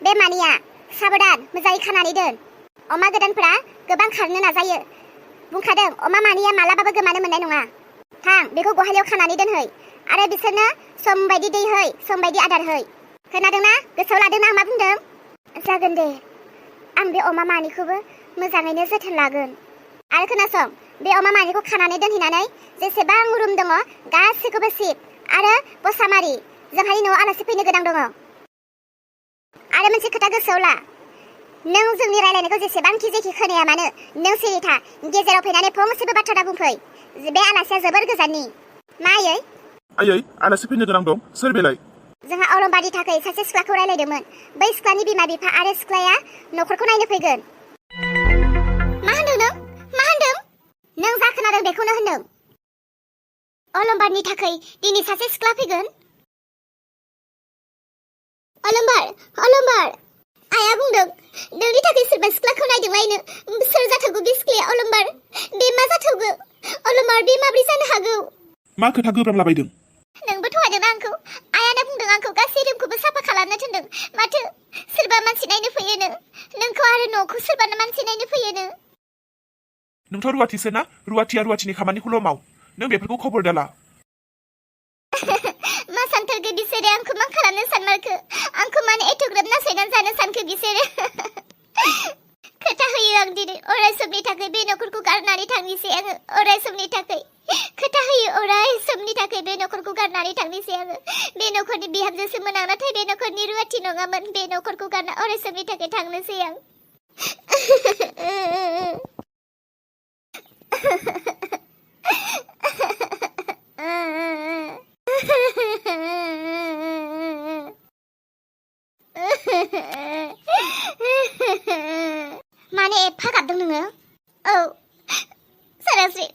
बे मानिया साबधान मोजाङै खानानै दोन अमा गोदानफोरा गोबां खारनो नाजायो बुंखादों अमा मानिया मालाबाबो गोमानो मोननाय नङा थां बेखौ गहालियाव खानानै दोनहै आरो बिसोरनो सम बायदि दै है सम बायदि आदार है खोनादोंना गोसोआव लादोंना आं मा बुंदों जागोन दे आं बे अमा मानिखौबो मोजाङैनो जोथोन लागोन आरो खोनासं बे अमा मानिखौ खानानै दोनहैनानै जेसेबां रुम दङ गासैखौबो सिब आरो बसामारि जोंहानि न'आव आलासि फैनो गोनां दङ आरो मोनसे खोथा गोसोआव ला नों जोंनि रायलायनायखौ जेसेबांखि जेखि खोनाया मानो नों सिरि था गेजेराव फैनानै फंसेबो बाथ्रा दा बुंफै बे आलासिया जोबोर गोजाननि मा आयै आलासि फैनो गोनां दं सोर बेलाय जोंहा अरमबादि थाखाय सासे सिख्लाखौ रायलायदोंमोन बै सिख्लानि बिमा बिफा आरो सिख्लाया न'खरखौ नायनो फैगोन मा होनदों नों जा खोनादों बेखौनो होनदों अलम्बारनि थाखाय दिनै सासे सिख्ला फैगोन अलम्बार आइया बुंदों नोंनि थाखाय सोरबा सिख्लाखौ नायदोंलायनो सोर जाथावगौ बे सिख्लाया अलम्बार बे मा जाथावगौ अलम्बार बे माब्रै जानो हागौ मा खोथा गोब्राबलाबायदों नोंबो थगायदों आंखौ आइयानो बुंदों आंखौ गासै रुमखौबो साफा खालामनो थिनदों माथो सोरबा मानसि नायनो फैयोनो नोंखौ आरो न'खौ सोरबा मानसि नायनो फैयोनो नोंथ' रुवाथिसो ना रुवाथिया रुवाथिनि खामानिखौल' माव नों बेफोरखौ खबर दाला मा सानथारगो बिसोरो आंखौ मा खालामनो सानमारखो आंखौ मानो एथ'ग्राब नासयनानै जानो सानखो बिसोरो खोथा होयो आं दिनै अराय समनि थाखाय बे न'खरखौ गारनानै थांनोसै आङो अराय समनि थाखाय खोथा होयो अराय समनि थाखाय बे न'खरखौ गारनानै थांनोसै आङो बे न'खरनि बिहामजोसोमोन आं नाथाय बे न'खरनि रुवाथि नङामोन बे न'खरखौ गारना अराय समनि थाखाय थांनोसै आं माने एफा गाबदों नोङो औ सारास्रि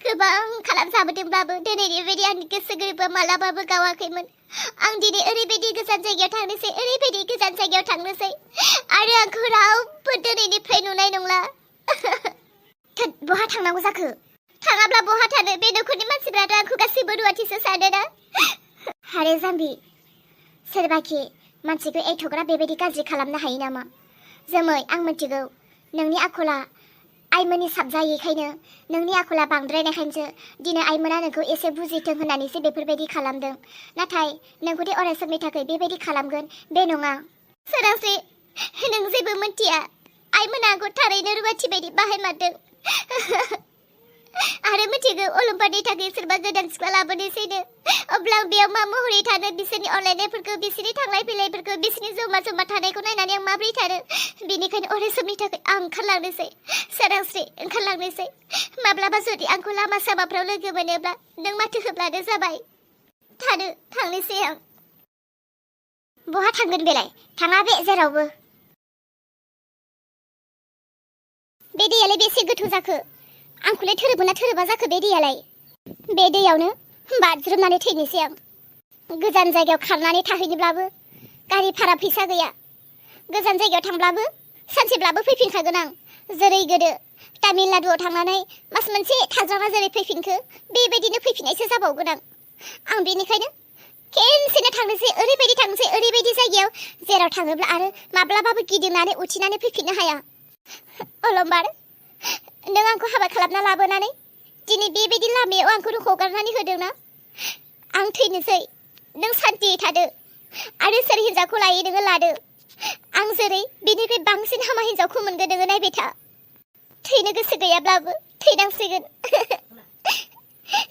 गोबां खालामजाबोदोंब्लाबो दिनैनि बायदि आंनि गोसो गोरबोआ मालाबाबो गावाखैमोन आं दिनै ओरैबायदि गोजान जायगायाव थांनोसै आरो आंखौ रावबो दिनैनिफ्राय नुनाय नंला बहा थांनांगौ जाखो थाङाब्ला बहा थानो बे न'खरनि मानसिफ्राथ' आंखौ गासैबो रुवाथिसो सानोना हारे जाम्बि सोरबाखि मानसिखौ एथ'ग्राब बेबायदि गाज्रि खालामनो हायो नामा जोमै आं मिथिगौ नोंनि आखला आइमोननि साबजायैखायनो नोंनि आखला बांद्रायनायखायसो दिनै आइमोना नोंखौ एसे बुजिथों होननानैसो बेफोरबायदि खालामदों नाथाय नोंखौदि अराय समनि थाखाय बेबायदि खालामगोन बे नङा सोरांस्रि नों जेबो मिथिया आइमोना आंखौ थारैनो रुवाथि बायदि बाहायमारदों आरो मिथिगौ अलम्बारनि थाखाय सोरबा गोदान सिख्ला लाबोनोसैनो अब्ला आं बेयाव मा महरै थानो बिसोरनि अनलायनायफोरखौ बिसोरनि थांलाय फैलायफोरखौ बिसोरनि जमा थानायखौ नायनानै आं माबोरै थानो बेनिखायनो अराय समनि थाखाय आं ओंखारलांनोसै सोरांस्रि ओंखारलांनोसै माब्लाबा जुदि आंखौ लामा सामाफ्राव लोगो मोनोब्ला नों माथो होब्लानो जाबाय थांनोसै आं बहा थांगोन बेलाय थाङा बे जेरावबो बे दैयालाय बेसे गोथौ जाखो आंखौलाय थोरोबोना थोरोबा जाखो बे दैयालाय बे दैयावनो बाज्रुमनानै थैनोसै आं गोजान जायगायाव खारनानै थाहैनोब्लाबो गारि भारा फैसा गैया गोजान जायगायाव थांब्लाबो सानसेब्लाबो फैफिनखागोन आं जेरै गोदो तामिलनाडुआव थांनानै मास मोनसे थाजाना जेरै फैफिनखो बेबायदिनो फैफिननायसो जाबावगोन आं बेनिखायनो खेनसेनो थांनोसै ओरैबायदि जायगायाव जेराव थाङोब्ला आरो माब्लाबाबो गिदिंनानै उथिनानै फैफिननो हाया अलम्बार नों आंखौ हाबा खालामना लाबोनानै दिनै बेबायदि लामायाव आंखौ हगारनानै होदोंना आं थैनोसै नों सान्तियै थादो आरो सोर हिन्जावखौ लायो नोङो लादो आं जेरै बेनिफ्राय बांसिन हामा हिन्जावखौ मोनगोन नोङो नायबाय था थैनो गोसो गैयाब्लाबो थैनांसिगोन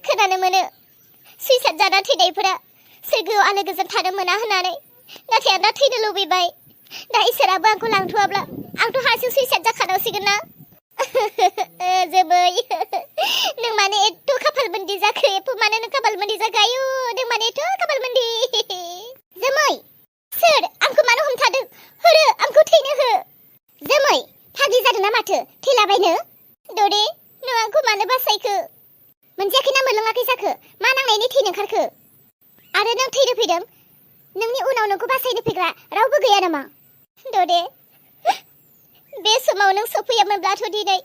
खोनानो मोनो सुइसाइड जाना थैनायफोरा सोरगोआव आलो गोजोन थानो मोना होननानै नाथाय आं दा थैनो लुबैबाय दा इसोराबो आंखौ लांथ'वाब्ला आंथ' हारसिं सुइसाइड जाखानांसिगोन ना जोबै नों माने एथ' खाफालमोन्दि जाखो माने नों खाफालमोन्दि जाखायो नों माने एथ' खाफालमोन्दि जोमै सोर आंखौ मानो हमथादों हरो आंखौ थैनो हो जोमै फाग्लि जादों ना माथो थैलाबायनो दरे नों आंखौ मानो बासायखो मोनजायाखै ना मोनलोङाखै जाखो मा नांनायनि थैनो ओंखारखो आरो नों थैनो फैदों नोंनि उनाव नोंखौ बासायनो फैग्रा रावबो गैया नामा दरे बे समाव नों सफैयामोनब्लाथ' दिनै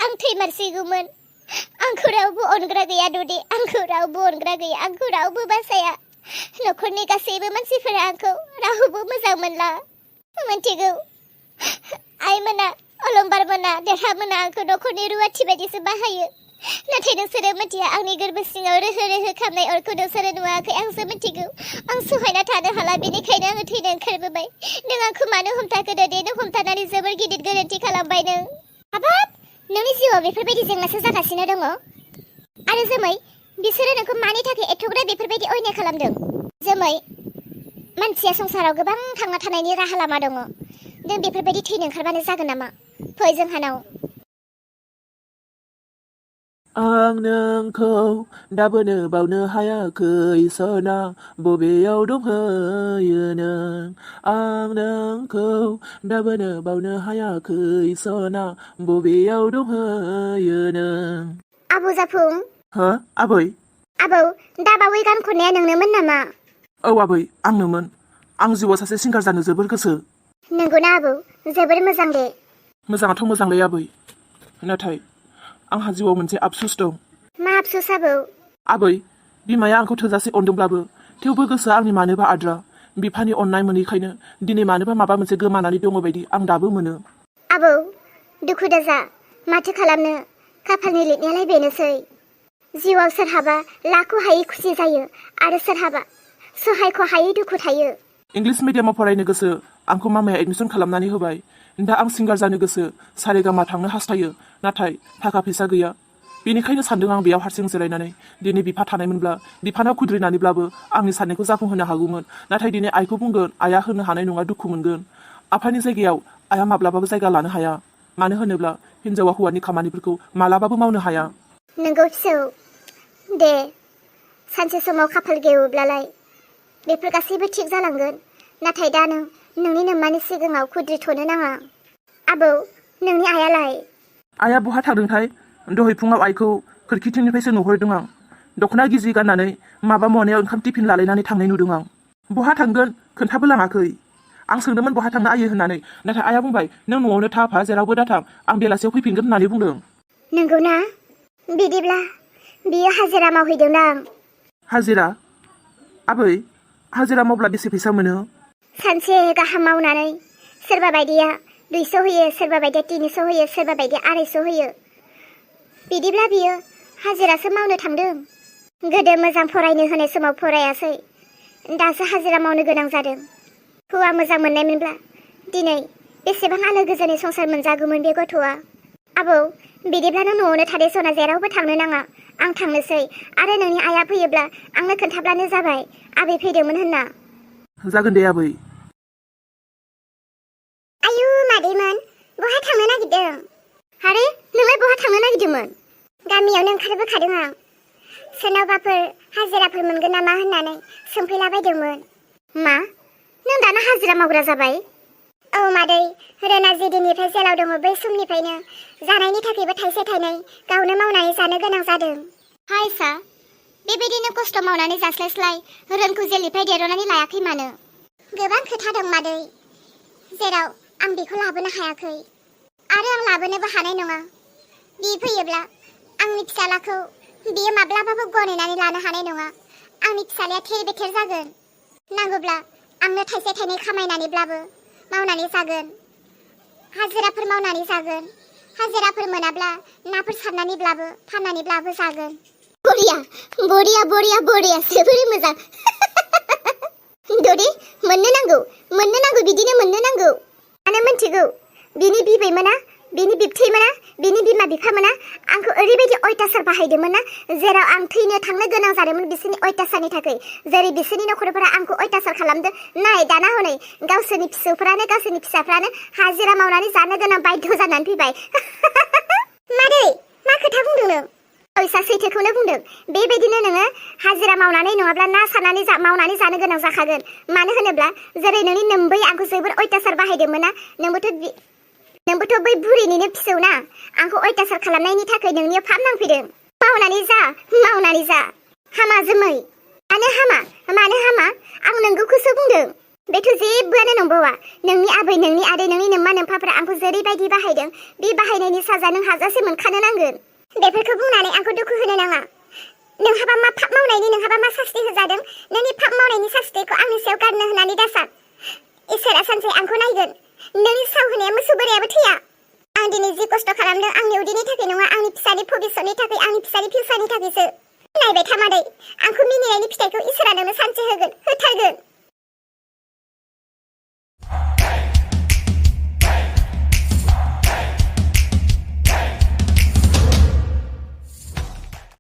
आं थैमारसिगौमोन आंखौ रावबो अनग्रा गैया ददे आंखौ रावबो अनग्रा गैया आंखौ रावबो बासाया न'खरनि गासैबो मानसिफोरा आंखौ रावबो मोजां मोनला मोनथिगौ आइमोना अलंबारमोना देरहामोना आंखौ न'खरनि रुवाथि बायदिसो बाहायो नाथाय नोंसोरो मिथिया आंनि गोरबो सिङाव रोहो रोहो खामनाय अरखौ नोंसोरो नुवाखै आंसो मिथिगौ आं सहायना थानो हाला बेनिखायनो आङो थैनो ओंखारबोबाय नों आंखौ मानो हमथाखोदो दे नों हमथानानै जोबोर गिदिर गोरोन्थि खालामबाय नों हाबाब नोंनि जिउआव बेफोरबायदि जेंनासो जागासिनो दङ आरो जोमै बिसोरो नोंखौ मानि थाखाय एथ'ग्राब बेफोरबायदि अयनाय खालामदों जोमै मानसिया संसाराव गोबां थांना थानायनि राहा लामा दङ नों बेफोरबायदि थैनो ओंखारबानो जागोन नामा फै जोंहानाव आं नोंखौ दाबोनो बावनो हायाखै सना बबेयाव दंहैयो नों आं नोंखौ दाबोनो बावनो हायाखै सना बबेयाव दंहैयो नों आबौ जाफुं हो आबै आबौ दाबावै गान खननाया नोंनोमोन नामा औ आबै आंनोमोन आं जिउआव सासे सिंगार जानो जोबोर गोसो नंगौना आबौ जोबोर मोजां दे मोजाङाथ' मोजांलै आबै नाथाय आंहा जिउआव मोनसे आफसुस दं मा आफसुस आबौ आबै बिमाया आंखौ थोजासे अनदोंब्लाबो थेवबो गोसोआ आंनि मानोबा आद्रा बिफानि अननाय मोनैखायनो दिनै मानोबा माबा मोनसे गोमानानै दङ बायदि आं दाबो मोनो आबौ दुखु दाजा माथो खालामनो खाफालनि लिरनायालाय बेनोसै जिउआव सोरहाबा लाखौ हायै खुसि जायो आरो सोरहाबा सहायखौ हायै दुखु थायो इंलिस मिडियामाव फरायनो गोसो आंखौ मामाया एडमिसन खालामनानै होबाय दा आं सिंगार जानो गोसो सारेगामा थांनो हास्थायो नाथाय थाखा फैसा गैया बेनिखायनो सानदों आं बेयाव हारसिं जिरायनानै दिनै बिफा थानायमोनब्ला बिफानाव खुद्रिनानैब्लाबो आंनि साननायखौ जाफुंहोनो हागौमोन नाथाय दिनै आइखौ बुंगोन आइया होनो हानाय नङा दुखु मोनगोन आफानि जायगायाव आइया माब्लाबाबो जायगा लानो हाया मानो होनोब्ला हिन्जावा हौवानि खामानिफोरखौ मालाबाबो मावनो हाया नंगौ फिसौ दे सानसे समाव खाफाल गेवोब्लालाय बेफोर गासैबो थिग जालांगोन नाथाय दा नों नोंनि नोम्मानि सिगाङाव खुद्रिथ'नो नाङा आबौ नोंनि आइयालाय आइया बहा थांदोंथाय दहाय फुङाव आइखौ खोरखिथिंनिफ्रायसो नुहरदों आं दख'ना गिजि गाननानै माबा मनायाव ओंखाम टिफिन लालायनानै थांनाय नुदों आं बहा थांगोन खोन्थाबो लाङाखै आं सोंदोंमोन बहा थांनो आयो होननानै नाथाय आइया बुंबाय नों न'आवनो थाफा जेरावबो दाथां आं बेलासियाव फैफिनगोन होननानै बुंदों नंगौना बिदिब्ला बियो हाजिरा मावहैदोंदां हाजिरा आबै हाजिरा मावब्ला बेसे फैसा मोनो सानसे गाहाम मावनानै सोरबा बायदिया 200 होयो सोरबा बायदिया 300 होयो सोरबा बायदिया 250 होयो बिदिब्ला बियो हाजिरासो मावनो थांदों गोदो मोजां फरायनो होनाय समाव फरायासै दासो हाजिरा मावनो गोनां जादों हौवा मोजां मोननायमोनब्ला दिनै बेसेबां आलो गोजोनै संसार मोनजागौमोन बे गथ'आ आबौ बिदिब्ला नों न'आवनो थादे सना जेरावबो थांनो नाङा आं थांनोसै आरो नोंनि आइया फैयोब्ला आंनो खोन्थाब्लानो जाबाय आबै फैदोंमोन होनना जागोन दे आबै आयु मादैमोन बहा थांनो नागिरदों आरे नोंलाय बहा थांनो नागिरदोंमोन गामियावनो ओंखारबोखादों आं सोरनावबाफोर हाजिराफोर मोनगोन नामा होननानै सोंफैलाबायदोंमोन मा नों दाना हाजिरा मावग्रा जाबाय औ मादै रोना जे दिननिफ्राय जेलाव दङ बै समनिफ्रायनो जानायनि थाखायबो थाइसे थाइनै गावनो मावनानै जानो गोनां जादों हाय सा बेबायदिनो खस्थ' मावनानै जास्लायस्लाय रोनखौ जेलनिफ्राय देरनानै लायाखै मानो गोबां खोथा दं मादै जेराव आं बेखौ लाबोनो हायाखै आरो आं लाबोनोबो हानाय नङा बि फैयोब्ला आंनि फिसालाखौ बियो माब्लाबाबो गनायनानै लानो हानाय नङा आंनि फिसालाया थेर बेथेर जागोन नांगौब्ला आंनो थाइसे थाइनै खामायनानैब्लाबो मावनानै जागोन हाजिराफोर मावनानै जागोन हाजिराफोर मोनाब्ला नाफोर सारनानैब्लाबो फाननानैब्लाबो जागोन बरिया बरिया बरिया बरिया जोबोरै मोजां ददे मोननो नांगौ बिदिनो मोननो नांगौ मानो मिन्थिगौ बिनि बिबैमोना बिनि बिबथैमोना बिनि बिमा बिफामोना आंखौ ओरैबायदि अयथासार बाहायदोंमोन ना जेराव आं थैनो थांनो गोनां जादोंमोन बिसोरनि अयथासारनि थाखाय जेरै बिसोरनि नखरफोरा आंखौ अयथासार खालामदों नाय दाना हनै गावसोरनि फिसौफोरानो गावसोरनि फिसाफ्रानो हाजिरा मावनानै जानो गोनां बाध्य जानानै फैबाय मादै मा खोथा बुंदों नों ओइसा सैथोखौनो बुंदों बेबायदिनो नोङो हाजिरा मावनानै नङाब्ला ना सारनानै मावनानै जानो गोनां जाखागोन मानो होनोब्ला जेरै नोंनि नोम्बै आंखौ जोबोर अयथासार बाहायदोंमोन ना नोंबोथ' बै बुरिनिनो फिसौ ना आंखौ अयथासार खालामनायनि थाखाय नोंनियाव फाप नांफैदों मावनानै जा हामा जोमै मानो हामा आं नोंगौखौसो बुंदों बेथ' जेबोआनो नंबावा नोंनि आबै नोंनि आदै नोंनि नोम्मा नोम्फाफोरा आंखौ जेरैबायदि बाहायदों बे बाहायनायनि साजा नों हाजासे मोनखानो नांगोन बेफोरखौ बुंनानै आंखौ दुखु होनो नाङा नोंहाबा मा पाप मावनायनि नोंहाबा मा सास्ति होजादों नोंनि पाप मावनायनि सास्तिखौ आंनि सायाव गारनो होननानै दासान इसोरा सानसे आंखौ नायगोन नोंनि साव होनाया मोसौ बोरायाबो थैया आं दिनै जि खस्थ' खालामदों आंनि उदैनि थाखाय नङा आंनि फिसानि भबिष्यतनि थाखाय आंनि फिसानि फिउचारनि थाखायसो नायबाय था मादै आंखौ मिनिनायनि फिथाइखौ इसोरा नोंनो सानसे होगोन होथारगोन